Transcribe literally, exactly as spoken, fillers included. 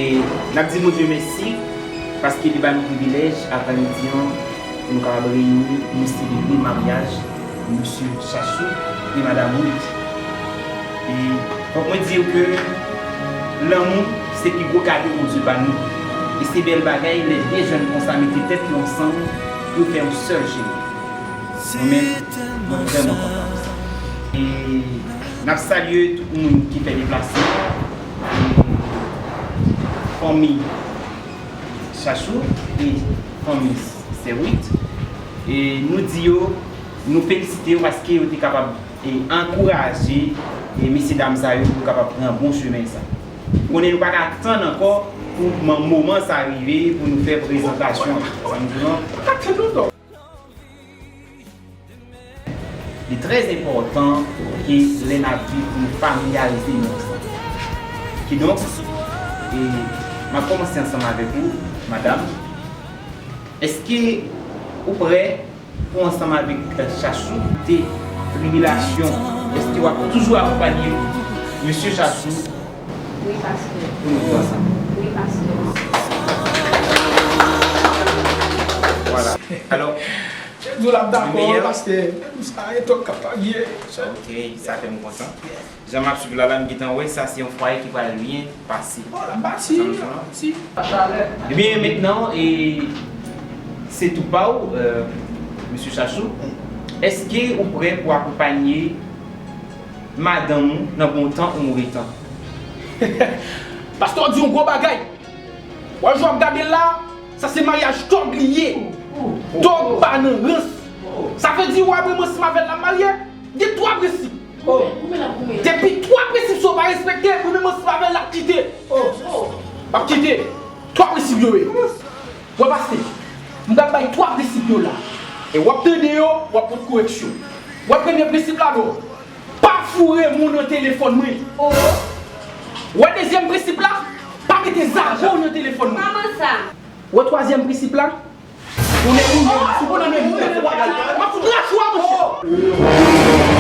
E n ap di Bondye mèsi paske li ba nou privilèj aprèmidi an pou nou kapab reyini, pou nou selebre maryaj Mesye Chachou e Madanm Ruth. E fòk mwen di w ke lanmou se pi gwo kado Bondye ba nou. E se bèl bagay lè de jèn konsa mete tèt yo ansanm pou yo fè yon sèl cheri. Mwen menm, mwen vrèman kontan pou sa. E n ap salye tout moun ki fè deplase. Fanmi Chachou e fanmi Sè Wit. E nou di yo, nou felisite yo paske yo te kapab e ankouraje e mesye dam sa yo pou yo kapab pran bon chemen sa. Konnen nou pa ka tann ankò pou moman sa rive pou nou fè prezantasyon an. Sa nou di non? Li trè enpòtan ke lè n ap viv pou nou familyarize nou ansanm. Kidonk, e, m ap kòmanse ansanm avèk ou, madanm. Èske ou prè pou ansanm avèk, e, Chachou, te tribilasyon, èske w ap toujou akonpanye Mesye Chachou? Wi, pastè. Pou nou viv ansanm. Wi, pastè. Vwala. Alò, Jezi w l ap dakò, wi, pastè. Menm sa, e tòk k ap pale. Ok, sa fè m kontan. Jan m ap swiv la, la, m gentan wè sa se yon fwaye ki pral byen pase. Bon, l ap bati, l ap bati. Ebyen, mentnan, e, se tou pa w, e, Mesye Chachou. Èske ou prè pou akonpanye madanm ou nan bon tan ou move tan? Pastè, w di yon gwo bagay. Wè jan w ap gade l la, sa se maryaj tòg li ye. Tòg pa nan rans. Sa vle di, wè, mwen, mwen ansanm avè l, n ap marye. Gen twa prensip. Depi twa prensip sa yo pa respekte, mwen menm ansanm avè l, l ap kite. L ap kite. Twa prensip yo ye. Wè, pastè, m pral bay twa prensip yo la. E w ap tande yo, w ap pot koreksyon. Wè, premye prensip la, non. Pa foure moun nan telefòn mwen. Wè, dezyèm prensip la, pa mete zago nan telefòn mwen. Kòman sa? Wè, twazyèm prensip la, ou lè ou menm, si w nan men moun, m ap fout rache w a, monchè.